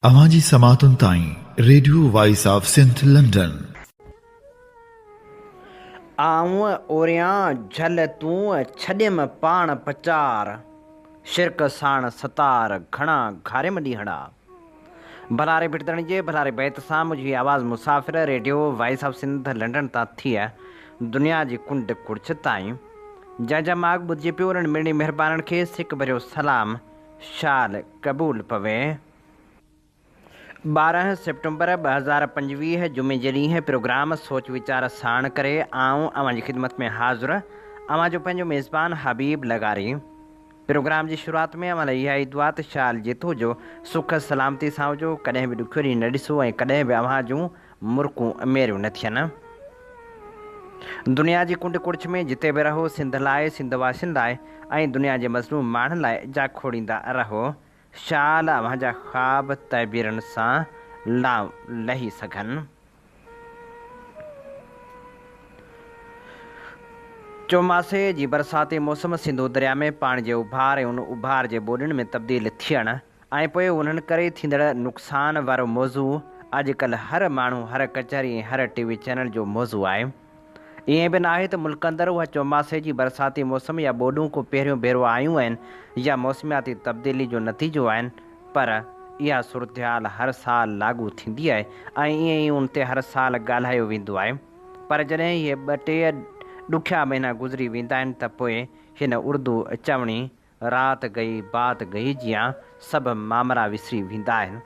اوهان جي سماعتن تائين radio voice of Sindh London. آئون اوريان جھل تون ڇڏيم پاڻ پچار، شرڪ ساڻ ستار گھڻا گھاريم ڏينهڙا. ڀلاري ڀٽدڻي جي ڀلاري بيت سان منهنجي هي آواز مسافر radio voice of Sindh London تان ٿي دنيا جي ڪنڊ ڪڙڇ تائين جنهن جا ماڳ ٻڌجي پيو انهن مڙني مهربانن کي سڪ ڀريو سلام شال قبول پوي. 12 سيپٽمبر 2025 جمعي جي ڏينهن پروگرام سوچ ويچار ساڻ ڪري آئون اوهان جي خدمت ۾ حاضر اوهان جو پنهنجو ميزبان حبيب لغاري. پروگرام جي شروعات ۾ اوهان لاء اها ئي دعا ته شال جيتو جو سک سلامتي سان هجو، ڪڏهن به ڏکيو ڏينهن نه ڏسو ۽ ڪڏهن به اوهان جون مرڪون ميريون نه ٿين. دنيا جي ڪنڊ ڪڙڇ ۾ جتي به رهو سنڌ لاء، سنڌ واسين لاء ۽ دنيا جي مظلوم ماڻهن لاء جاکوڙيندا رهو. شال اوهان جا خواب تعبيرن سان لانء لهي سگهن. چوماسي جي برساتي موسم سنڌو درياء ۾ پاڻي جي اڀار ۽ ان اڀار جي ٻوڏن ۾ تبديل ٿيڻ ۽ پوء انهن ڪري ٿيندڙ نقصان وارو موضوع اڄ ڪلهه هر ماڻهو، هر ڪچهري ۽ هر ٽي وي چينل جو موضوع آهي. ائين به ناهي ته ملڪ اندر اها چوماسي جي برساتي موسم يا ٻوڏون ڪو پهريون ڀيرو آيون آهن يا موسمياتي تبديلي جو نتيجو آهن پر اها صورتحال هر سال لاڳو ٿيندي آهي ۽ ائين ئي ان تي هر سال ڳالهايو ويندو آهي پر جڏهن اهي ٻه ٽي ڏکيا مهينا گذري ويندا آهن ته پوء هن اردو چوڻي رات گئي بات گئي جيان سڀ مامرا وسري ويندا آهن.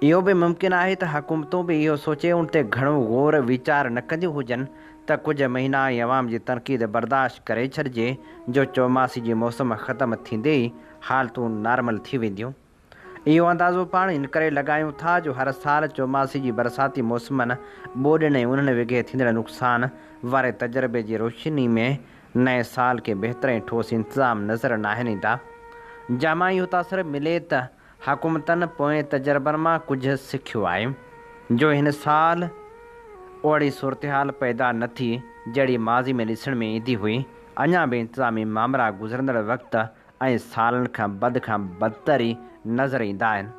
اهو به ممڪن آهي ته حڪومتون به اهو سوچي ان تي گهڻو غور ويچار نه ڪنديون هجن ته ڪجهه مهينا ۽ عوام جي تنقيد برداشت ڪري ڇڏجي جو چوماسي جي موسم ختم ٿيندي ئي حالتون نارمل ٿي وينديون. اهو اندازو پاڻ ان ڪري لڳايون ٿا جو هر سال چوماسي جي برساتي موسمن، ٻوڏين ۽ انهن وگهي ٿيندڙ نقصان واري تجربي جي روشني ۾ نئين سال ڪي بهتر ۽ ٺوس انتظام نظر ناهن ايندا. جنهن مان اهو تاثر ملي ته حڪومتن پوئين تجربن مان ڪجهه سکيو آهي جو هن سال اهڙي صورتحال پيدا نه ٿي جهڙي ماضي ۾ ڏسڻ ۾ ايندي هئي. اڃا به انتظامي مامرا گذرندڙ وقت ۽ سالن کان بد کان بدتر ئي نظر ايندا آهن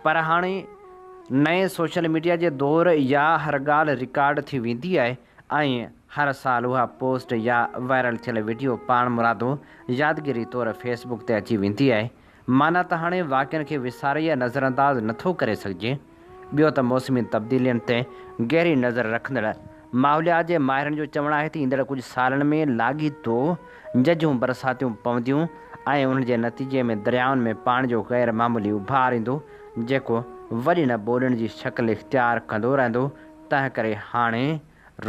پر هاڻي نئين سوشل ميڊيا جي دور يا هر ڳالهه رڪارڊ ٿي ويندي آهي ۽ هر سال اها پوسٽ يا وائرل ٿيل وڊيو پاڻمرادو يادگيري طور فيس بڪ تي اچي ويندي آهي معنيٰ ته هاڻي واقعن کي وساري يا نظرانداز نٿو ڪري سگهجي. ٻيو ته موسمي تبديلين تي گهري نظر رکندڙ ماحوليات جي ماهرن جو چوڻ آهي ته ايندڙ ڪجهه سالن ۾ لاڳيتو ججهون برساتيون پونديون ۽ انهن جي نتيجي ۾ دريائن ۾ پاڻي جو غير معمولي اڀار ايندو جيڪو وڏين ٻوڏن جي شڪل اختيار ڪندو رهندو تنهنڪري هاڻي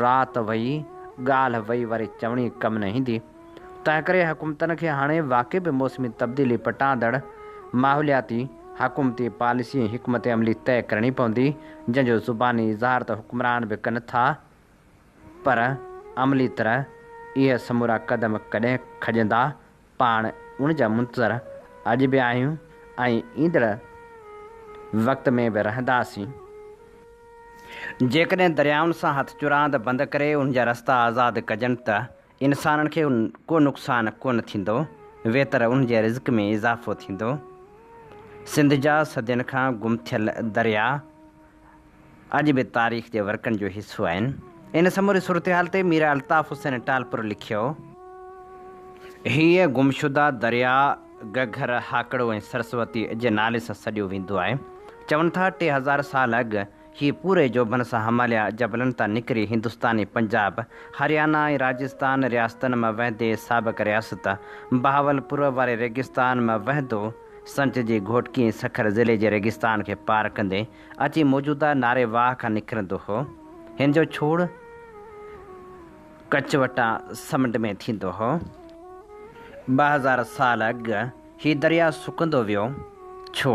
رات وئي ڳالهه وئي واري چوڻي ڪم نه ايندي. تنهنڪري حڪومتن کي هاڻي واقعي به موسمي تبديلي پٽاندڙ ماحولياتي حڪومتي پاليسي ۽ حڪمت عملي طئي ڪرڻي پوندي، جنهن جو زباني اظهار ته حڪمران به ڪن ٿا پر عملي طرح اهي سمورا قدم ڪڏهن کڄندا، پاڻ ان جا منتظر اڄ به آهيون ۽ ايندڙ وقت ۾ به رهنداسين. جيڪڏهن دريائن سان هٿ چراند بند ڪري انهن جا رستا آزاد ڪجن ته انسانن کي ڪو نقصان ڪونه ٿيندو، ويتر انهن جي رزق ۾ اضافو ٿيندو. سنڌ جا صدين کان گم ٿيل درياء اڄ به تاريخ جي ورقن جو حصو آهن. ان سموري صورتحال تي مير الطاف حسين ٽالپر لکيو. هيء گمشده درياء گگهر، هاڪڙو ۽ سرسوتي جي نالي سان سڏيو ويندو آهي. چون ٿا 3000 سال اڳ هي پوري جوڀن سان هماليا جبلن تان نڪري هندستاني پنجاب، هريانا ۽ راجستان رياستن مان وهندي سابق رياست بهاولپور واري ريگستان مان وهندو سنچ جي گهوٽڪي ۽ سکر ضلعي جي ريگستان کي پار ڪندي اچي موجوده ناري واهه کان نڪرندو هو. هن جو ڇوڙ ڪڇ وٽان سمنڊ ۾ ٿيندو هو. 2000 سال اڳ هي درياء سڪندو ويو. ڇو؟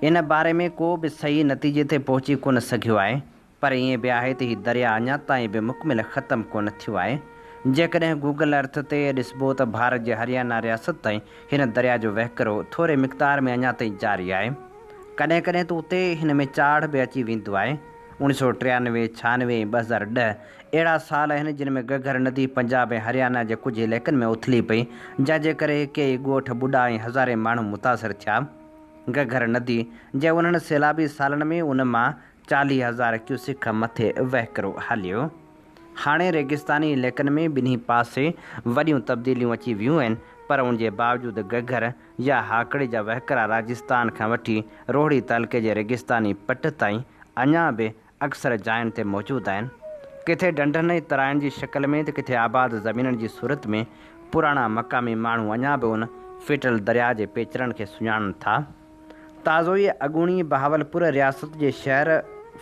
ان باري ۾ ڪو به صحيح نتيجي تي پهچي ڪونه سگهيو آهي، پر ائين به آهي ته هي درياء اڃا تائين به مڪمل ختم ڪونه ٿيو آهي. جيڪڏهن گوگل ارٿ تي ڏسبو ته ڀارت جي هريانا رياست تائين هن درياء جو وهڪرو ٿوري مقدار ۾ اڃا تائين جاري آهي. ڪڏهن ڪڏهن ته اتي هن ۾ چاڙهه به اچي ويندو آهي. 1993، 96 ۽ 2010 اهڙا سال آهن جن ۾ گگهر ندي پنجاب ۽ هريانا جي ڪجهه علائقن ۾ اٿلي پئي، جنهن جي ڪري ڪيئي ڳوٺ ٻڏا ۽ هزارين ماڻهو متاثر ٿيا. گگهر ندي جي انهن سيلابي سالن ۾ ان مان 40 هزار ڪيوسڪ کان مٿي وهڪرو هليو. هاڻي ريگستاني علائقن ۾ ٻنهي پاسي وڏيون تبديليون اچي ويون آهن پر ان جي باوجود گگهر يا هاڪڙي جا وهڪرا راجستان کان وٺي روهڙي تعلقي جي ريگستاني پٽ تائين اڃا به اڪثر جاين تي موجود آهن. ڪٿي ڍنڍن ۽ ترائن جي شڪل ۾ ته ڪٿي آباد زمينن جي صورت ۾ پراڻا مقامي ماڻهو اڃا به ان ڦٽل درياء جي پيچرن کي سڃاڻن ٿا. تازو ئي اڳوڻي بهاولپور رياست جي شهر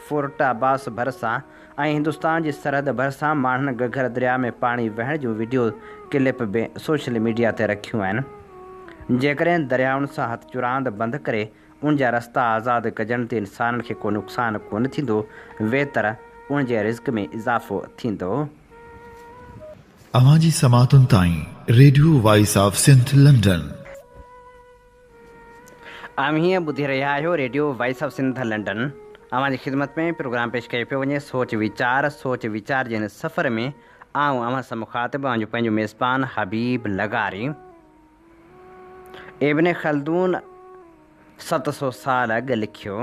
فورٽ عباس ڀرسان ۽ هندستان جي سرحد ڀرسان ماڻهن گگهر درياء ۾ پاڻي وهڻ جون وڊيو ڪلپ به سوشل ميڊيا تي رکيون آهن. جيڪڏهن دريائن سان هٿ چراند بند ڪري ان جا رستا آزاد ڪجن ته انسانن کي ڪو نقصان ڪونه ٿيندو، ويتر ان جي رزق ۾ اضافو ٿيندو. اوهان جي سماعتن تائين radio voice of Sindh London. اوهين ٻڌي رهيا آهيو radio voice of Sindh London. اوهان جي خدمت ۾ پروگرام پيش ڪيو پيو وڃي سوچ ويچار سوچ ويچار جي هن سفر ۾ آئون اوهان سان مخاطب اوهان جو پنهنجو ميزبان حبيب لغاري. ابن خلدون 700 سال اڳ لکيو،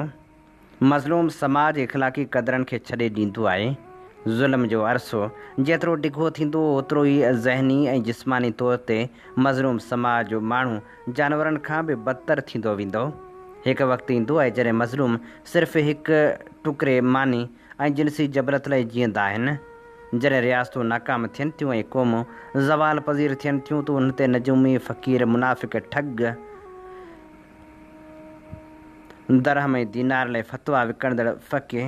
مظلوم سماج اخلاقي قدرن کي ڇڏي ڏيندو آهي. ظلم جو عرصو جيترو ڊگهو ٿيندو اوترو ئي ذهني ۽ جسماني طور تي مظلوم سماج جو ماڻهو جانورن کان به بدتر ٿيندو ويندو. هڪ وقت ايندو آهي جڏهن مظلوم صرف هڪ ٽڪري ماني ۽ جنسي جبلت لاء جيئندا آهن. جڏهن رياستون ناڪام ٿين ٿيون ۽ قومون زوال پذير ٿين ٿيون ته انهن تي نجومي، فقير، منافق، ٺڳ، درهم ۽ دينار لاء فتويٰ وڪڻندڙ فقيه،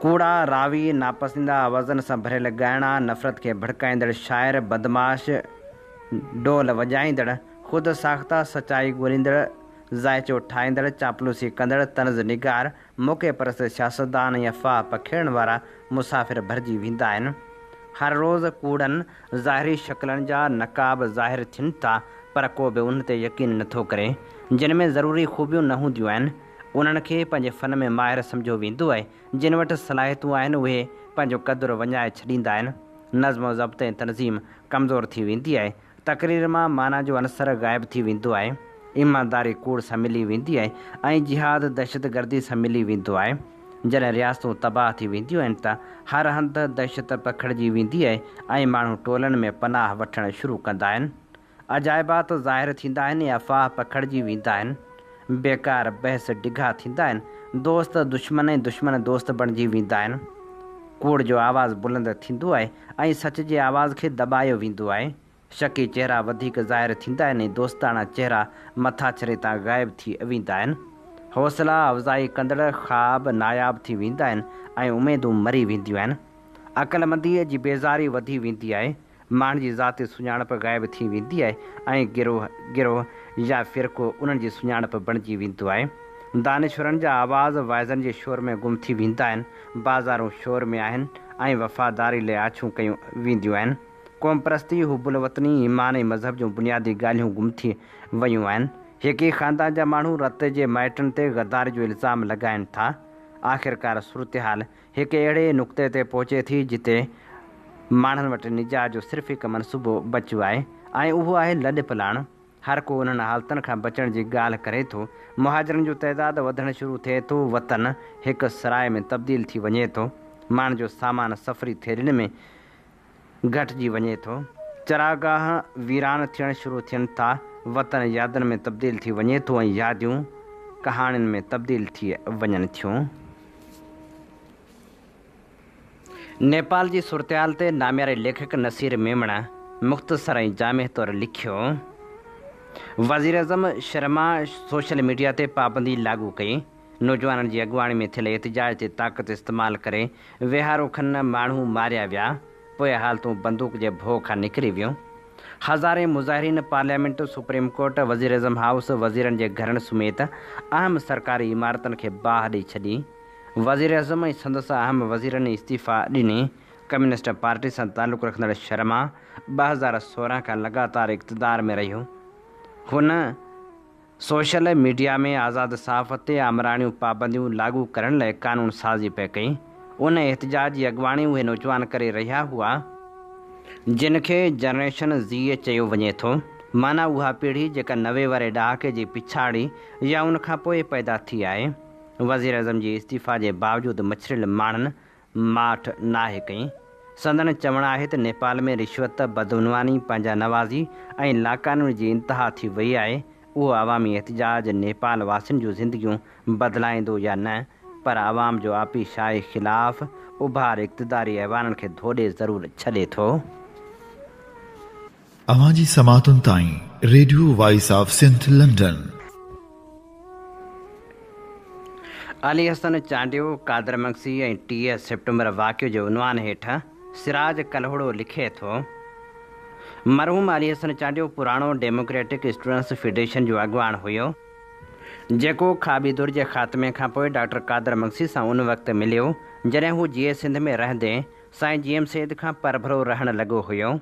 ڪوڙا راوي، ناپسنديده آوازن سان ڀريل ڳائڻا، نفرت کي ڀڙڪائيندڙ شاعر، بدمعاش، ڍول وڄائيندڙ، خود ساخته سچائي ڳوليندڙ، زائچو ٺاهيندڙ، چاپلوسي ڪندڙ، طنز نگار، موقعي پرست سياستدان ۽ افواهه پکيڙڻ وارا مسافر ڀرجي ويندا آهن. هر روز ڪوڙن ظاهري شڪلن جا نقاب ظاهر ٿين ٿا پر ڪو به انهن تي يقين نه ٿو ڪري. جن ۾ ضروري خوبيون نه هونديون آهن. انهن کي پنهنجي فن ۾ ماهر سمجهيو ويندو آهي. جن وٽ صلاحيتون آهن اهي پنهنجو قدر وڃائي ڇڏيندا آهن. نظم و ضبط ۽ تنظيم ڪمزور ٿي ويندي آهي. تقرير مان معنيٰ جو عنصر غائب ٿي ويندو آهي. ايمانداري ڪوڙ سان ملي ويندي آهي ۽ جهاد دهشتگردي سان ملي ويندو آهي. جڏهن رياستون تباهه ٿي وينديون آهن ته هر هنڌ دهشت پکڙجي ويندي آهي ۽ ماڻهو ٽولن ۾ پناهه وٺڻ شروع ڪندا آهن. عجائبات ظاهر ٿيندا آهن ۽ افواهه پکڙجي ويندا آهن. بيڪار بحث ڊگها ٿيندا آهن. دوست دشمن ۽ دشمن دوست بڻجي ويندا آهن. ڪوڙ جو آواز بلند ٿيندو آهي ۽ سچ جي آواز کي دٻايو ويندو آهي. شڪي چهرا وڌيڪ ظاهر ٿيندا آهن ۽ دوستاڻا چهرا مٿاڇري تان غائب ٿي ويندا آهن. حوصلا افزائي ڪندڙ خواب ناياب ٿي ويندا آهن ۽ اميدون مري وينديون آهن. عقلمنديء جي بيزاري وڌي ويندي آهي. ماڻهن جي ذاتي سڃاڻپ غائب ٿي ويندي آهي ۽ گروهه، گروهه يا فرقو انهن جي سڃاڻپ بڻجي ويندو آهي. دانشورن جا آواز واعظن جي شور ۾ گم ٿي ويندا آهن. بازارون شور ۾ آهن ۽ وفاداري لئه آڇون ڪيون وينديون آهن. قومپرستي، حب الوطني، ايمان ۽ مذهب جون بنيادي ڳالهيون گم ٿي ويون آهن. هڪ ئي خاندان جا ماڻهو رت جي مائٽن تي غداري جو الزام لڳائين ٿا. آخرڪار صورتحال هڪ اهڙي نقطي تي پهچي ٿي جتي ماڻهن وٽ نجات جو صرف هڪ منصوبو بچيو آهي ۽ اهو آهي لڏ پلاڻ. هر ڪو انهن حالتن کان بچڻ جي ڳالهه ڪري ٿو. مهاجرن جو تعداد وڌڻ شروع ٿئي ٿو. وطن هڪ سراء ۾ تبديل ٿي وڃي ٿو. ماڻهن جو سامان سفري ٿيلهين ۾ گهٽجي وڃي ٿو. چراگاهه ويران ٿيڻ شروع ٿين ٿا. وطن يادن ۾ تبديل ٿي وڃي ٿو ۽ ياديون ڪهاڻين ۾ تبديل ٿي وڃن ٿيون. نيپال جي صورتحال تي نامياري ليکڪ نصير ميمڻ مختصر ۽ جامع طور لکيو، وزيراعظم شرما سوشل ميڊيا تي پابندي لاڳو ڪئي. نوجوانن جي اڳواڻي ۾ ٿيل احتجاج تي طاقت استعمال ڪري ويهارو کن ماڻهو ماريا ويا، پوء حالتون بندوق جي ڀؤ کان نڪري ويون. هزارين مظاهرين پارليامينٽ، سپريم ڪورٽ، وزيراعظم هائوس، وزيرن جي گهرن سميت اهم سرڪاري عمارتن کي باهه ڏئي ڇڏي. وزيراعظم ۽ سندس اهم وزيرن استعيفا ڏني. ڪميونسٽ پارٽي سان تعلق رکندڙ شرما 2016 کان لڳاتار اقتدار ۾ رهيو. هن سوشل ميڊيا ۾ آزاد صحافت تي آمراڻيون پابنديون لاڳو ڪرڻ لاء قانون سازي پئي ڪئي. ان احتجاج جي اڳواڻي اهي نوجوان ڪري رهيا هئا، جن کي جنريشن زي چيو وڃي ٿو. معنيٰ اها پيڙهي جيڪا 90 واري ڏهاڪي جي پڇاڙي يا ان کان پوء پيدا ٿي آهي. وزيراعظم جي استعيفيٰ جي باوجود مڇريل ماڻهن ماٺ ناهي ڪئي. سندن چوڻ آهي ته نيپال ۾ رشوت، بدعنواني، پنهنجا نوازي ۽ لاقانوني جي انتها ٿي وئي آهي، اهو عوامي احتجاج نيپال واسين جون زندگيون بدلائيندو يا نه پر عوام جو آپي شاهي خلاف اڀار اقتداري ايوانن کي ڌوڏي ضرور ڇڏي ٿو. اوهان جي سماعتن تائين radio voice of Sindh London. Ali Hassan Chandio, Qadir Magsi ۽ 30 September واقعو جي عنوان هيٺ سراج ڪلهوڙو لکي ٿو، مرحوم علي حسن چانڊيو پراڻو ڊيموڪريٽڪ اسٽوڊنٽس فيڊريشن جو اڳواڻ هيو، جيڪو کاٻي ڌر جي خاتمي کانپوء ڊاڪٽر قادر مگسي سان ان وقت مليو، جڏهن هو جيئي سنڌ ۾ رهندي سائين جي ايم سيد کان پرڀرو رهڻ لڳو هيو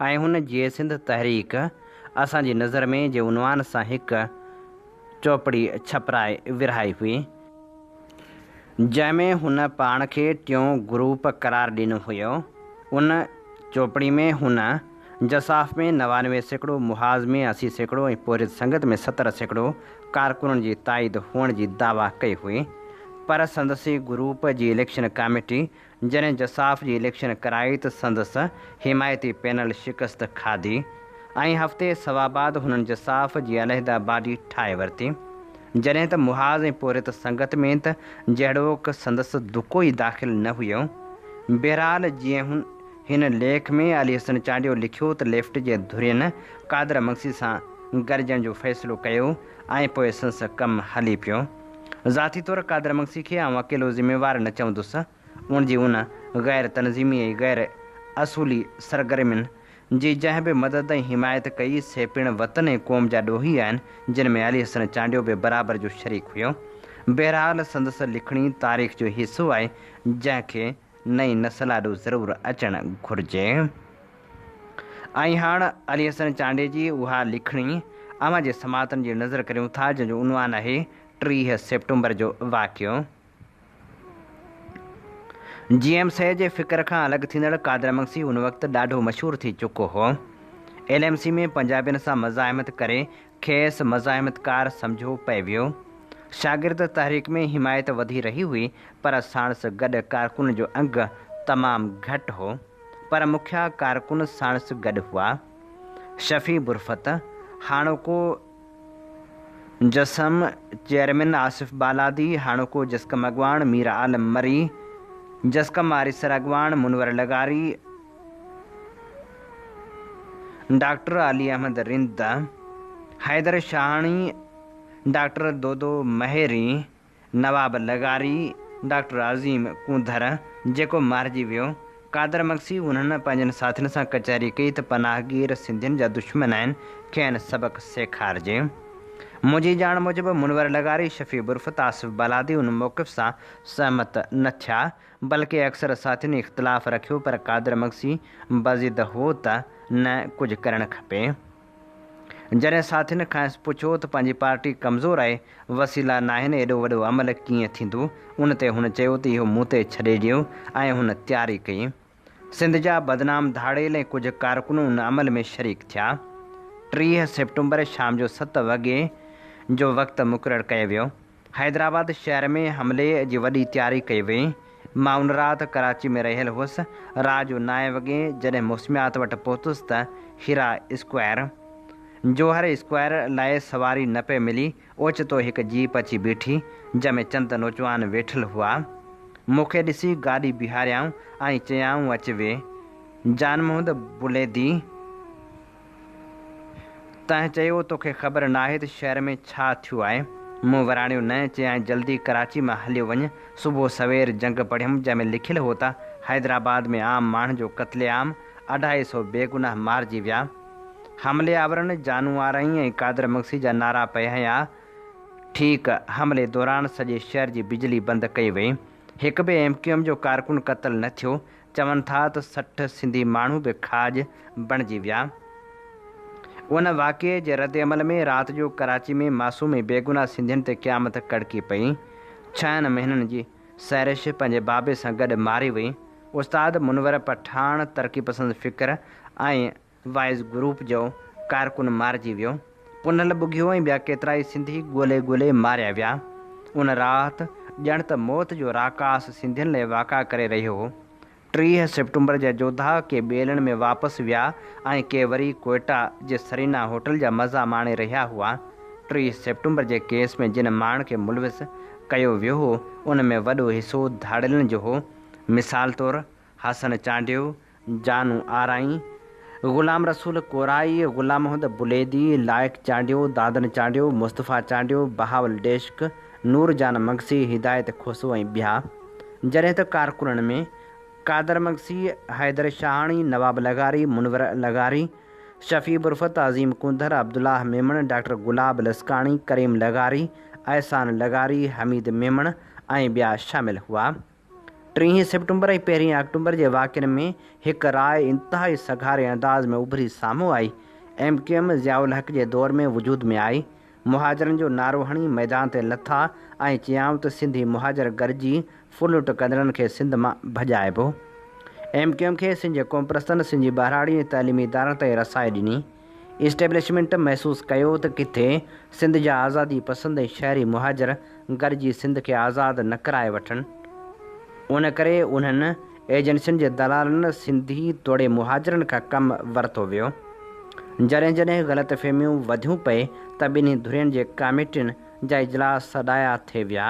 ۽ هن جيئي سنڌ تحريڪ اسان جي نظر ۾ جي عنوان سان هڪ چوپڙي ڇپرائي ورهائي هئي، جنهن ۾ هن پاڻ کي ٽيون گروپ قرار ڏنو هيو. ان چوپڙي ۾ هن جساف ۾ 99%، محاذ ۾ 80% ۽ پورهيت سنگت ۾ 70% ڪارڪنن جي تائيد هئڻ جي دعويٰ ڪئي هئي. پر سندس ئي گروپ جي اليڪشن ڪاميٽي جڏهن جساف جي اليڪشن ڪرائي ته سندس حمايتي پينل شڪست کاڌي ۽ هفتي سوا بعد هنن جساف جي علحده باڊي ٺاهي ورتي. جڏهن ته محاذ ۽ پورهيت سنگت ۾ ته جهڙوڪ سندس دڪو ئي داخل نه هيو. بهرحال جيئن هن ليک ۾ علي حسن چانڊيو لکيو ته ليفٽ جي ڌرين قادر مگسي سان گڏجڻ جو فيصلو ڪيو ۽ پوء سندس ڪم هلي پيو. ذاتي طور قادر مگسي کي آئون اڪيلو ذميوار نه چوندس، ان جي ان غير تنظيمي ۽ غير اصولي سرگرمين جي جنهن به مدد ۽ حمايت ڪئي، سي پڻ وطن ۽ قوم جا ڏوهي آهن، جن ۾ علي حسن چانڊيو به برابر جو شريڪ هيو. بهرحال سندس لکڻي تاريخ جو حصو آهي، جنهن کي نئين نسل آڏو ضرور اچڻ گهرجي. ۽ هاڻ علي حسن چانڊيي جي اها لکڻي اوهان جي سماعتن جي نظر ڪريون ٿا، جنهن جو عنوان آهي 30 سيپٽمبر جو واقعو. جي ايم سيد جي فڪر کان الڳ ٿيندڙ قادر مگسي ان وقت ڏاڍو مشهور ٿي چڪو هو. ايل ايم سي ۾ پنجابين سان مزاحمت ڪري کيس مزاحمتڪار سمجهيو پئي ويو. شاگرد تحريڪ ۾ حمايت وڌي رهي هئي پر ساڻس گڏ ڪارڪنن جو انگ تمام گهٽ هو. پر مکيه ڪارڪن ساڻس گڏ هئا. شفيع برفت، هاڻوڪو جسم چيئرمين آصف بالادي، هاڻوڪو جسقم اڳواڻ مير عالم مري، جسقم آريسر اڳواڻ منور لغاري، ڊاڪٽر علي احمد رند، حيدر شاهاڻي، ڊاڪٽر دودو مهيري، نواب لغاري، ڊاڪٽر عظيم ڪونڌر، جيڪو مارجي ويو. قادر مگسي انهن پنهنجن ساٿين سان ڪچهري ڪئي ته پناهگير سنڌين جا دشمن آهن، کين سبق سيکارجي. منهنجي ڄاڻ موجب منور لغاري، شفيع برفت، آصف بالادي ان موقف سان سهمت نه ٿيا، بلڪه اڪثر ساٿين اختلاف رکيو پر قادر مگسي بضد هو ته نه ڪجهه ڪرڻ کپي. جڏهن ساٿين کانئس پڇيو ته پنهنجي پارٽي ڪمزور آهي، وسيلا ناهن، ايڏو وڏو عمل ڪيئن ٿيندو؟ ان تي هن چيو ته اهو مون تي ڇڏي ڏيو ۽ هن تياري ڪئي. سنڌ جا بدنام ڌاڙيل ۽ ڪجهه ڪارڪن ان عمل ۾ شريڪ ٿيا. 30 سيپٽمبر شام جو ست وڳي جو وقت مقرر ڪيو ويو. حيدرآباد شهر ۾ حملي جي وڏي تياري ڪئي وئي. مان ان رات ڪراچي ۾ رهيل هئس. رات جو نائين وڳي جڏهن موسميات وٽ پهتس ته هيرا اسڪوائر، جوهر اسڪوائر، لاء سواري نه پئي ملي. اوچتو هڪ جيپ اچي بيٺي، جنهن ۾ چند نوجوان ويٺل هئا. مون کي ڏسي گاڏي بيهاريائون ۽ چيائون اچ ويهه. جان محمد بليدي. تنهن چيو، توکي خبر ناهي ته شهر ۾ ڇا ٿيو آهي؟ مون وراڻيو، نه. چيائين، جلدي ڪراچي مان هليو وڃ. صبح سوير جنگ پڙهيم، جنهن ۾ لکيل هو ته حيدرآباد ۾ عام ماڻهن جو قتل عام، اڍائي سئو بيگناهه مارجي ويا. حملي آورن جانو آرائين ۽ قادر مگسي جا نعرا پئي هنيا. ٺيڪ حملي دوران سڄي شهر جي بجلي بند ڪئي وئي. هڪ به ايم ڪيو ايم جو ڪارڪن قتل نه ٿيو. چون ٿا ته 60 سنڌي ماڻهو به کاڄ بڻجي ويا. ان واقعي جي ردعمل ۾ رات جو ڪراچي ۾ معصوم ۽ بيگناهه سنڌين تي قيامت ڪڙڪي پئي. ڇهن مهينن جي سحرش پنهنجي بابي سان گڏ ماري وئي. استاد منور پٺاڻ ترقي پسند فڪر ۽ وائيز گروپ جو ڪارڪن مارجي ويو. پنهل ٻگهيو ۽ ٻيا ڪيترائي سنڌي ڳولي ڳولي ماريا ويا. ان رات ڄڻ ته موت جو راڪاس سنڌين لئه واڪا ڪري رهيو هو. 30 سيپٽمبر جا جوڌا ڪي ٻيلن ۾ واپس ويا ۽ ڪي وري ڪوئيٽا جي سرينا هوٽل جا مزا ماڻي رهيا هئا. 30 سيپٽمبر جي ڪيس ۾ جن ماڻهن کي ملوث ڪيو ويو هو، ان ۾ وڏو حصو ڌاڙيلن جو هو. مثال طور حسن چانڊيو، جانو آرائين، غلام رسول ڪورائي، غلام محمد بليدي، لائق چانڊيو، دادن چانڊيو، مصطفيٰ چانڊيو، بهاول ڊيشڪ، نور جان مگسي، هدايت کوسو ۽ ٻيا. جڏهن ته ڪارڪنن ۾ قادر مگسي، حيدر شاهاڻي، نواب لغاري، منور لغاري، شفيع برفت، عظيم ڪونڌر، عبدالله ميمڻ، ڊاڪٽر گلاب لسڪاڻي، ڪريم لغاري، احسان لغاري، حميد ميمڻ ۽ ٻيا شامل هئا. ٽيهين سيپٽمبر ۽ پهرين آڪٽومبر جي واقعن ۾ هڪ راء انتهائي سگهاري انداز ۾ اڀري سامهون آئي. M Q M Zia ul-Haq جي دور ۾ وجود ۾ آئي. مهاجرن جو نعرو هڻي ميدان تي لٿا ۽ چيائون ته سنڌي مهاجر گڏجي ڦرلٽ ڪندڙن کي سنڌ مان ڀڄائبو. ايم ڪيو ايم کي سنڌ جي قومپرستن سنڌ جي ٻهراڙي ۽ تعليمي ادارن تائين رسائي ڏني. اسٽيبلشمينٽ محسوس ڪيو ته ڪٿي سنڌ جا آزادي پسند ۽ شهري مهاجر گڏجي سنڌ کي آزاد نه ڪرائي وٺن. ان ڪري انهن ايجنسين جي دلالن سنڌي توڙي مهاجرن کان ڪم ورتو ويو. جڏهن جڏهن غلط فهميون وڌيون پئي ته ٻنهي ڌرين جي ڪاميٽين جا اجلاس سڏايا ٿي ويا.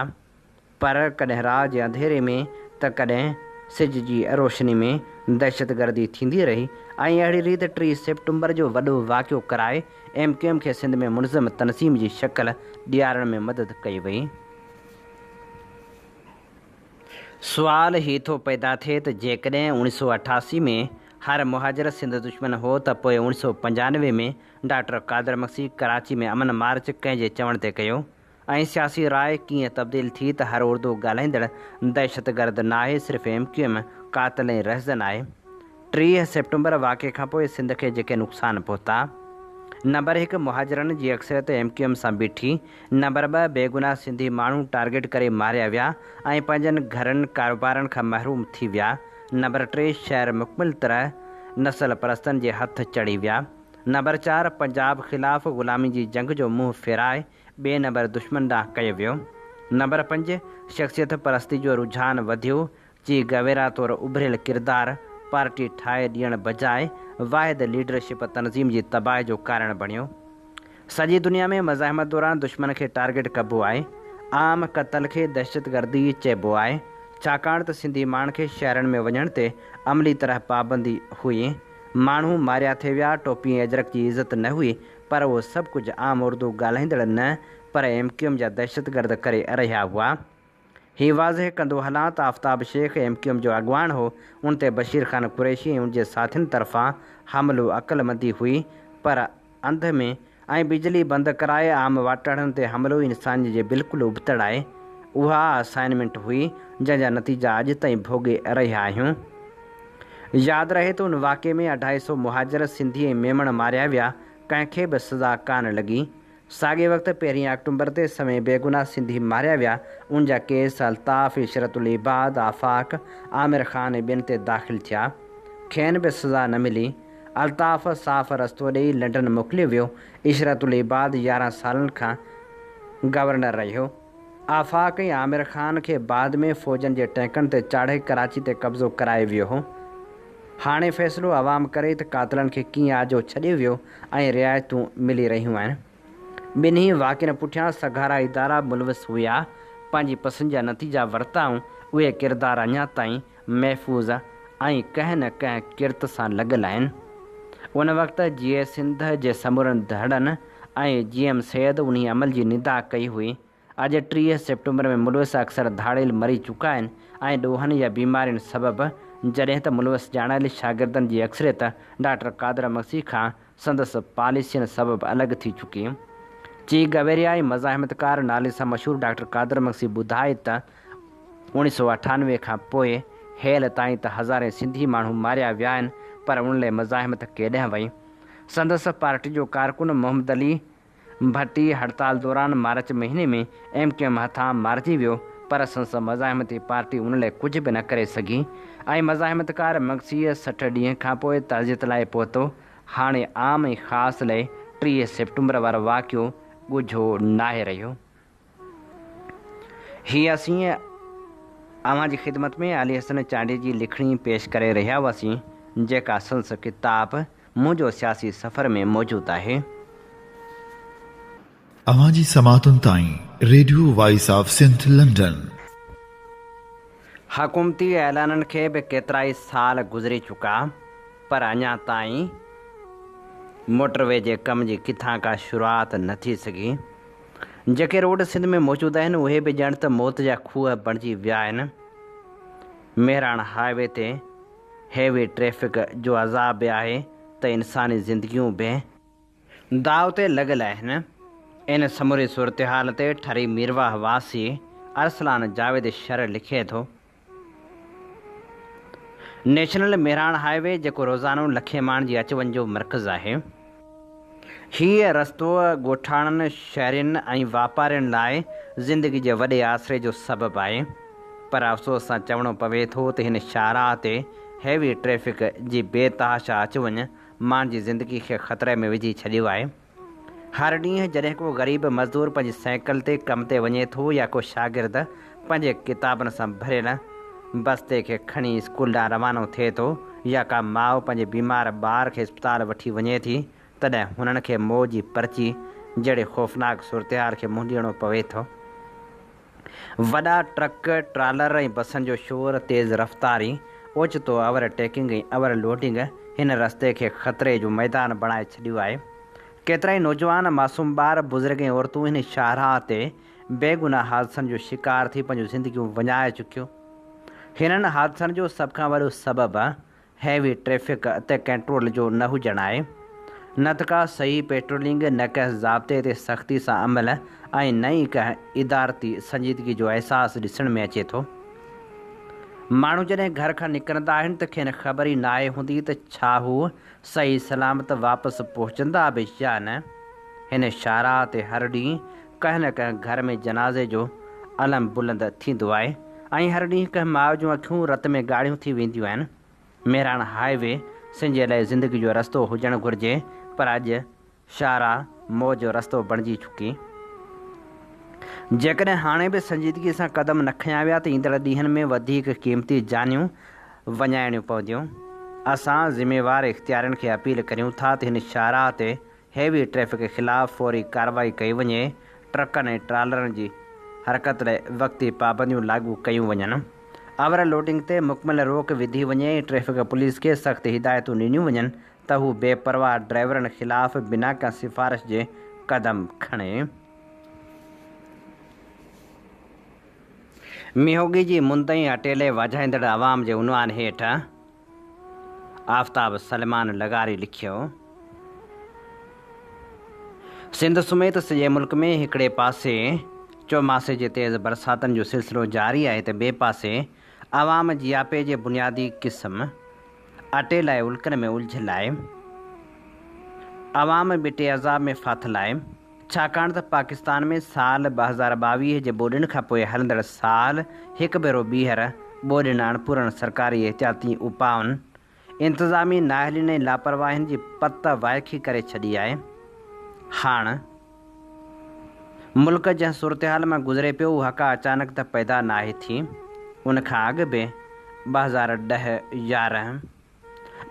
پر ڪڏهن رات جي انڌيري ۾ ته ڪڏهن سج جي روشني ۾ دهشتگردي ٿيندي رهي ۽ اهڙي ريت 30 سيپٽمبر جو وڏو واقعو ڪرائي ايم ڪيو ايم کي سنڌ ۾ منظم تنظيم جي شڪل ڏيارڻ ۾ مدد ڪئي وئي. سوال هي ٿو پيدا ٿئي ته جيڪڏهن 1988 ۾ هر مهاجر سنڌ دشمن هو ته پوء 1995 ۾ ڊاڪٽر قادر مگسي ڪراچي ۾ امن مارچ ڪنهن جي چوڻ تي ڪيو؟ ۽ سياسي راء ڪيئن تبديل ٿي ته هر اردو ڳالهائيندڙ دهشتگرد ناهي صرف ايم ڪيو ايم قاتل ۽ رهزن آهي. 30 سيپٽمبر واقعي کانپوء سنڌ کي جيڪي نقصان پهتا. نمبر هڪ مهاجرن جي اڪثريت ايم ڪيو ايم سان بيٺي. نمبر ٻه بيگناهه سنڌي ماڻهو ٽارگيٽ ڪري ماريا ويا ۽ پنهنجن گهرن ڪاروبارن کان محروم ٿي ويا. نمبر ٽي شهر مڪمل طرح نسل پرستن جي هٿ چڙهي ويا. نمبر چار پنجاب خلاف غلامي جي جنگ جو منهن ڦيرائي ٻئي نمبر دشمن ڏانهن ڪيو ويو. نمبر پنج، شخصيت پرستي جو رجحان وڌيو، چي گويرا طور اڀريل ڪردار پارٽي ٺاهي ڏيڻ بجاء واحد ليڊرشپ تنظيم جي تباهي جو ڪارڻ بڻيو. سڄي دنيا ۾ مزاحمت دوران دشمن کي ٽارگيٽ ڪبو آهي. عام قتل کي دهشتگردي چئبو آهي. ڇاڪاڻ ته سنڌي ماڻهن کي شهرن ۾ وڃڻ تي عملي طرح پابندي هئي. ماڻهو ماريا ٿي ويا، ٽوپي ۽ اجرڪ جي عزت نه هئي، پر اهو سڀ ڪجهه عام اردو ڳالهائيندڙ نه پر ايم ڪيو ايم جا دهشتگرد ڪري رهيا هئا. هي واضح ڪندو هلان ته آفتاب شيخ ايم ڪيو ايم جو اڳواڻ هو، ان تي بشير خان قريشي ۽ ان جي ساٿين طرفان حملو عقلمندي هئي پر انڌ ۾ ۽ بجلي بند ڪرائي عام واٽهڙن تي حملو انسانيت جي بلڪل ابتڙ آهي. اها اسائنمينٽ هئي جنهن جا نتيجا اڄ تائين ڀوڳي رهيا آهيون. ياد رهي ته ان واقعي ۾ اڍائي سو مهاجر سنڌي ۽ ميمڻ ماريا ويا، ڪنهن کي به سزا ڪانه لڳي. ساڳئي وقت پهرين آڪٽومبر تي سوين بيگناهه سنڌي ماريا ويا، ان جا ڪيس الطاف، عشرت العباد، آفاق، عامر خان ۽ ٻين تي داخل ٿيا. کين به سزا نه ملي. الطاف صاف رستو ڏئي لنڊن موڪليو ويو. عشرت العباد 11 سالن کان گورنر رهيو. آفاق ۽ عامر خان کي بعد ۾ فوجن جي ٽينڪن تي چاڙهي ڪراچي تي قبضو ڪرايو ويو هو. هاڻي فيصلو عوام ڪري ته قاتلن کي ڪيئن آجو ڇڏيو ويو ۽ رعايتون ملي رهيون آهن. ٻنهي واقعن پٺيان سگهارا ادارا ملوث هيا، پنهنجي پسند جا نتيجا ورتائون، اهي ڪردار اڃا تائين محفوظ ۽ ڪنهن نه ڪنهن ڪرت سان لڳل آهن. ان وقت جيئي سنڌ جي سمورن ڌڙن ۽ جي ايم سيد انهي عمل جي نندا ڪئي هئي. اڄ 30 سيپٽمبر ۾ ملوث اڪثر ڌاڙيل مري چڪا آهن ۽ ڏوهن يا بيمارين سبب، جڏهن ته ملوث ڄاڻايل شاگردن جي اڪثريت ڊاڪٽر قادر مگسي کان سندس پاليسين سبب الڳ ٿي چڪي. چي گويريا ۽ مزاحمتڪار نالي سان مشهور ڊاڪٽر قادر مگسي ٻڌائي ته 1998 کان پوء هيل تائين ته هزارين سنڌي ماڻهو ماريا ويا آهن پر ان لئه مزاحمت ڪيڏانهن وئي؟ سندس پارٽي جو ڪارڪن محمد علي ڀٽي هڙتال دوران مارچ مهيني ۾ ايم ڪيو ايم هٿان مارجي ويو پر سندس مزاحمتي پارٽي ان لئه ڪجهه به نه ڪري سگهي ۽ مزاحمتڪار مگسيء 60 ڏينهن کانپوء تعزيت لاء پهتو. هاڻي عام ۽ خاص لئه 30 سيپٽمبر وارو واقعو ڳجهو ناهي رهيو. هي اسين اوهان جي خدمت ۾ علي حسن چانڊيي جي لکڻي پيش ڪري رهيا هئاسين، جيڪا سندس ڪتاب منهنجو سياسي سفر ۾ موجود آهي. اوهان جي سماعتن تائين radio voice of Sindh London. حڪومتي اعلانن کي به ڪيترائي سال گذري چڪا پر اڃا تائين موٽر وي جي ڪم جي ڪٿان ڪا شروعات نه ٿي سگهي. جيڪي روڊ سنڌ ۾ موجود آهن اهي به ڄڻ ته موت جا کوهه بڻجي ويا آهن. مهراڻ هاء وي تي هيوي ٽريفڪ جو عذاب به آهي ته انساني زندگيون به داء تي لڳل آهن. ان سموري صورتحال تي ٺري ميرواهه واسي ارسلان جاويد شر لکي ٿو. نيشنل مهراڻ هاء وي جيڪو روزانو لکين ماڻهن جي اچ وڃ جو مرڪز آهي. هيء رستو ڳوٺاڻن، شهرين ۽ واپارين لاء زندگي جي وڏي آسري جو سبب آهي. پر افسوس سان چوڻو پوي ٿو ته هن شاهراهه تي هيوي ٽريفڪ جي بي تحاشا اچ وڃ ماڻهن جي زندگي کي خطري ۾ وجهي ڇڏيو آهي. هر ڏينهن جڏهن ڪو غريب مزدور پنهنجي سائيڪل تي ڪم تي وڃي ٿو يا ڪو شاگرد پنهنجي ڪتابن سان ڀريل بستي کي کڻي اسڪول ڏانهن روانو ٿئي ٿو يا ڪا ماء پنهنجي بيمار ٻار کي اسپتال وٺي وڃي ٿي تڏهن هنن کي موت جي پرچي جهڙي خوفناڪ صورتحال کي منهن ڏيڻو پوي ٿو. وڏا ٽرڪ، ٽرالر ۽ بسن جو شور، تيز رفتاري، اوچتو اوور ٽيڪنگ ۽ اوور لوڊنگ هن رستي کي خطري جو ميدان بڻائي ڇڏيو آهي. ڪيترائي نوجوان، معصوم ٻار، بزرگ ۽ عورتون هن شاهراهه تي بيگناهه حادثن جو شڪار ٿي پنهنجون زندگيون وڃائي چڪيون. هنن حادثن جو سڀ کان وڏو سبب هيوي ٽريفڪ تي ڪنٽرول جو نه هجڻ آهي. نه ته ڪا صحيح پيٽرولنگ، نه ڪنهن ضابطي تي سختي سان عمل ۽ نه ئي ڪنهن ادارتي سنجيدگي جو احساس ڏسڻ ۾ اچي ٿو. ماڻهو جڏهن گهر کان نڪرندا آهن ته کين خبر ئي ناهي هوندي ته ڇا هو صحيح سلامت واپس پهچندا به يا نه. هن شاهراهه تي هر ڏينهن ڪنهن نه ڪنهن گهر ۾ جنازي جو علم بلند ٿيندو آهي ۽ هر ڏينهن ڪنهن ماء جون اکيون رت ۾ ڳاڙهيون ٿي وينديون آهن. مهراڻ هاء وي سنڌ جي لاء زندگي جو رستو هجڻ گهرجي پر اڄ شاهراهه موت جو رستو بڻجي چڪي. جيڪڏهن هاڻي به سنجيدگي سان قدم نه کنيا ويا ته ايندڙ ڏينهن ۾ وڌيڪ قيمتي جانيون وڃائڻيون پونديون. اسان ذميوار اختيارين کي اپيل ڪريون ٿا ته هن شاهراهه تي هيوي ٽريفڪ خلاف فوري ڪارروائي ڪئي وڃي، ٽرڪن ۽ ٽرالرن جي حرڪت لاء وقتي پابنديون لاڳو ڪيون وڃن، اوور لوڊنگ تي مڪمل روڪ وڌي وڃي ۽ ٽريفڪ پوليس کي سخت هدايتون ڏنيون وڃن ته هو بي پرواهه ڊرائيورن خلاف بنا ڪنهن سفارش جي قدم کڻي. مينهوڳي جي مند ۽ اٽيلي واجهائيندڙ عوام جي عنوان هيٺ آفتاب سليمان لغاري لکيو، سنڌ سميت سڄي ملڪ ۾ هڪڙي پاسي چوماسي جي تيز برساتن جو سلسلو جاري آهي ته ٻئي پاسي عوام جياپي جي بنيادي قسم اٽي لاء الڪن ۾ الجهيل آهي. عوام ٻٽي عذاب ۾ ڦاٿل آهي. ڇاڪاڻ ته پاڪستان ۾ سال 2022 جي ٻوڏين کانپوء هلندڙ سال هڪ ڀيرو ٻيهر ٻوڏين اڻپورن سرڪاري احتياطي اپائن، انتظامي نااهلين ۽ لاپرواهين جي پت وائکي ڪري ڇڏي آهي. هاڻ ملڪ جنهن صورتحال مان گذري پيو اها ڪا اچانڪ ته پيدا ناهي ٿي، ان کان اڳ به 2010، 11،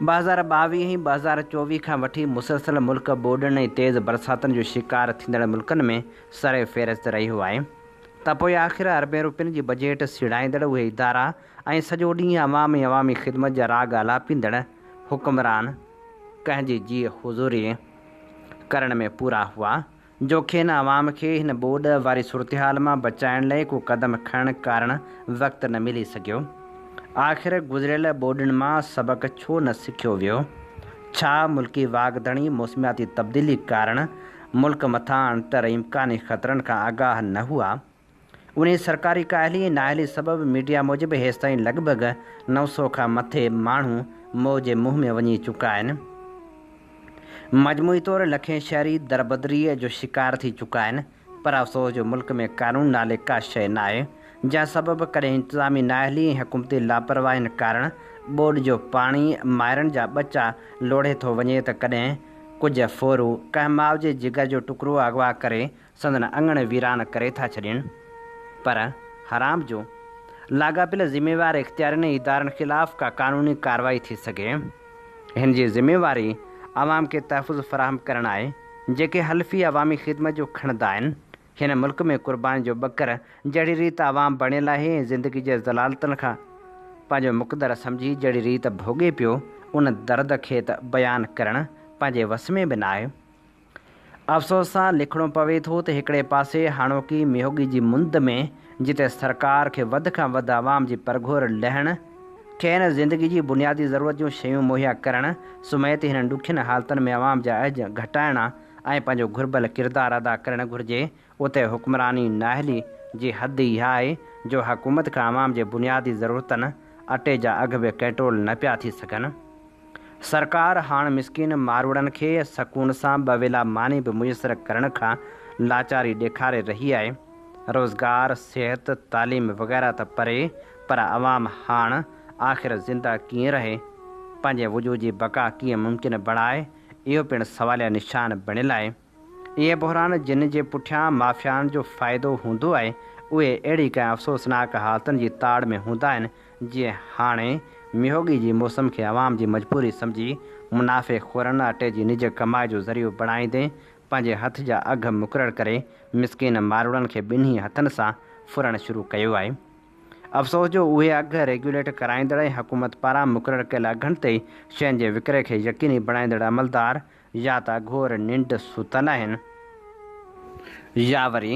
2022 ۽ 2024 کان وٺي مسلسل ملڪ ٻوڏن ۽ تيز برساتن جو شڪار ٿيندڙ ملڪن ۾ سر فهرست رهيو آهي ته پوء آخر اربين روپين جي بجيٽ سيڙائيندڙ اهي ادارا ۽ سڄو ڏينهن عوام ۽ عوامي خدمت جا راڳ آلاپيندڙ حڪمران ڪنهن جي جيء حضوري ڪرڻ ۾ پورا هئا جو کين عوام کي هن ٻوڏ واري صورتحال مان بچائڻ لئه ڪو قدم کڻڻ ڪارڻ وقت نه ملي سگهيو. آخر گذريل ٻوڏن مان سبق ڇو نه سکيو ويو؟ ڇا ملڪي واڳ ڌڻي موسمياتي تبديلي ڪارڻ ملڪ مٿان اڻٽر امڪاني خطرن کان آگاهه نه هئا؟ انهي سرڪاري ڪاهلي ۽ نااهلي سبب ميڊيا موجب هيستائين لڳ ڀڳ 900 کان مٿي ماڻهو موت جي منهن ۾ وڃي چڪا آهن. مجموعي طور لکين شهري دربدريء جو شڪار ٿي چڪا آهن پر افسوس جو ملڪ ۾ قانون نالي ڪا شيء ناهي. جنهن سبب ڪڏهن انتظامي نااهلي ۽ حڪومتي لاپرواهين ڪارڻ ٻوڏ جو پاڻي مائرن جا ٻچا لوڙهي ٿو وڃي ته ڪڏهن ڪجهه ڦورو ڪنهن ماء جي جگر جو ٽڪرو اغوا ڪري سندن اڱڻ ويران ڪري ٿا ڇڏين. پر حرام جو لاڳاپيل ذميوار اختيارين ۽ ادارن خلاف ڪا قانوني ڪارروائي ٿي سگهي. هن جي ذميواري عوام کي تحفظ فراهم ڪرڻ آهي، جيڪي حلفي عوامي خدمت جو کڻندا آهن. هن ملڪ ۾ قرباني جو ٻڪر جهڙي ريت عوام بڻيل آهي ۽ زندگي جي ذلالتن کان پنهنجو مقدر سمجهي جهڙي ريت ڀوڳي پيو، ان درد کي ته بيان ڪرڻ پنهنجي وس ۾ به ناهي. افسوس سان لکڻو پوي ٿو ته هڪڙي پاسي هاڻوڪي ميهوڳي جي مند ۾ جتي سرڪار کي وڌ کان وڌ عوام جي پرگهور لهڻ، کين زندگي جي بنيادي ضرورت جون شيون مهيا ڪرڻ سميت هنن ڏکين حالتن ۾ عوام جا اهج گهٽائڻا ۽ پنهنجو گهربل ڪردار ادا ڪرڻ گهرجي اتي حڪمراني نااهلي جي حد اها آهي جو حڪومت کان عوام جي بنيادي ضرورتن اٽي جا اگهه به ڪنٽرول نه پيا ٿي سگهن. سرڪار هاڻ مسڪين ماروئڙن کي سڪون سان ٻه ويلا ماني به ميسر ڪرڻ کان لاچاري ڏيکاري رهي آهي. روزگار، صحت، تعليم وغيره ته پري پر عوام هاڻ آخر زنده ڪيئن رهي؟ پنهنجي وجود جي بقا ڪيئن ممڪن بڻائي؟ اهو پڻ سواليه نشان بڻيل آهي. اهي بحران جن جي پٺيان مافيائن جو فائدو هوندو آهي، اهي اهڙي ڪنهن افسوسناڪ حالتن جي تاڙ ۾ هوندا آهن، جيئن هاڻي ميهوڳي جي موسم کي عوام جي مجبوري سمجهي منافعي خورن اٽي جي نج ڪمائي جو ذريعو بڻائيندي پنهنجي هٿ جا اگهه مقرر ڪري مسڪين ماروئڙن کي ٻنهي هٿن سان ڦرڻ شروع ڪيو آهي. افسوس جو اهي اگهه ريگيوليٽ ڪرائيندڙ ۽ حڪومت پاران مقرر ڪيل اگهن تي شين جي وڪري کي يقيني بڻائيندڙ عملدار يا ته اگهور ننڊ ستل آهن يا وري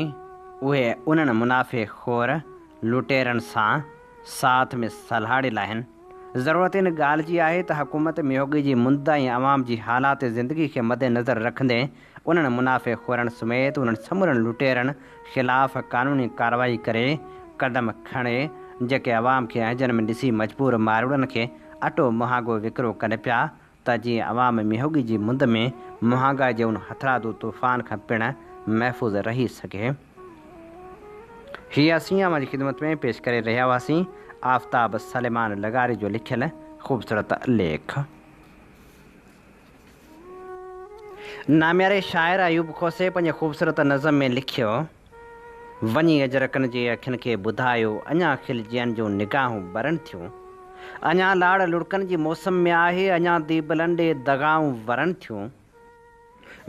اهي انهن منافعي خور لٽيرن سان ساٿ ۾ سلهاڙيل آهن. ضرورت ان ڳالهه جي آهي ته حڪومت ميهوڳي جي مند ۽ عوام جي حالات زندگي کي مدنظر رکندي انهن منافعي خورن سميت انهن سمورن لٽيرن خلاف قانوني ڪارروائي ڪري قدم کڻي جيڪي عوام کي اهنجن ۾ ڏسي مجبور ماروئڙن کي اٽو مهانگو وڪرو ڪن پيا ته جيئن عوام مينهوڳي جي مند ۾ مهانگائي جي ان هٿرادو طوفان کان پڻ محفوظ رهي سگهي. هي اسين اوهان جي خدمت ۾ پيش ڪري رهيا هئاسين آفتاب سليمان لغاري جو لکيل خوبصورت ليک. نامياري شاعر ايوب کوسي پنهنجي خوبصورت نظم ۾ لکيو. وڃي اجرڪن جي اکين کي ٻڌايو اڃا خلجين جون نگاهون ٻرن ٿيون. اڃا لاڙ لڙڪن جي موسم ۾ آهي اڃا ديبلن ڏي دغائون ورن ٿيون.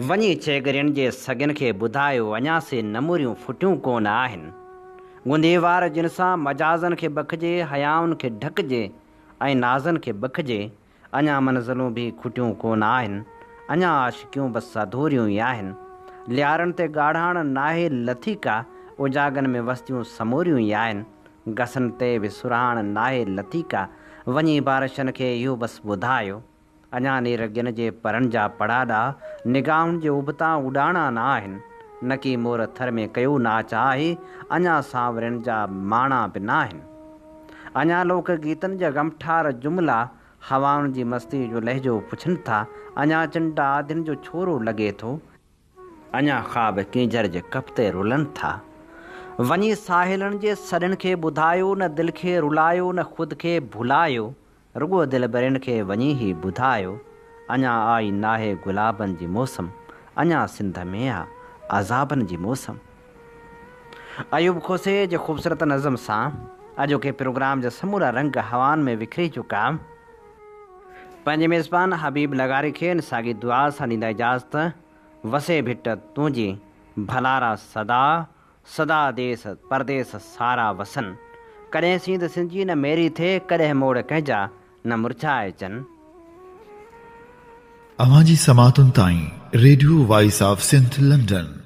وڃي ڇيڳرين جي سڳين کي ٻڌايو اڃا سي نموريون ڦٽيون ڪونه آهن. گندي وار جن سان مجازن کي ٻکجي حيائن کي ڍڪجي ۽ نازن کي ٻکجي اڃا منزلون به کٽيون ڪو نه آهن، اڃا عاشقيون بس اڌوريون ئي آهن. ليارن تي ڳاڙهاڻ ناهي لٿي ڪا، اجاڳن ۾ وستيون سموريون ئي آهن. گسن تي به سرهاڻ ناهي لٿي ڪا، وڃي بارشن کي اهو بس ٻڌايو. اڃا نيرڳين جي پرن جا پڙاڏا، نگاهن جي ابتا اڏاڻا نه آهن. نڪي مور ٿر ۾ ڪيو ناچ آهي، اڃا سانورين جا ماڻا به ناهن. اڃا لوڪ گيتن جا غمٺار جملا هوائن جي مستيء جو لهجو پڇن ٿا، اڃا چنڊ آڌين جو ڇورو لڳي ٿو، اڃا خواب ڪينجهر جي ڪپ تي رلن ٿا، وڃي ساحلن جي سڏن کي ٻڌايو، نه دل کي رلايو نه خود کي ڀلايو، رڳو دلبرين کي وڃي هي ٻڌايو، اڃا آئي ناهي گلابن جي موسم، اڃا سنڌ ۾ آ عذابن جي موسم. ايوب کوسي جي خوبصورت نظم سان اڄوڪي پروگرام جا سمورا رنگ هوائن ۾ وکري چڪا. پنهنجي ميزبان حبيب لغاري کي ان ساڳي دعا سان ڏيندا اجازت، وسي ڀٽ تنهنجي ڀلارا سدا، سدا ديس پرديس سارا وسن. ڪڏهن سينڌ سنجي نه ميري ٿئي، ڪڏهن موڙ ڪنهن جا نه مرجهائجن. اوهان جي سماعتن تائين radio voice of Sindh London.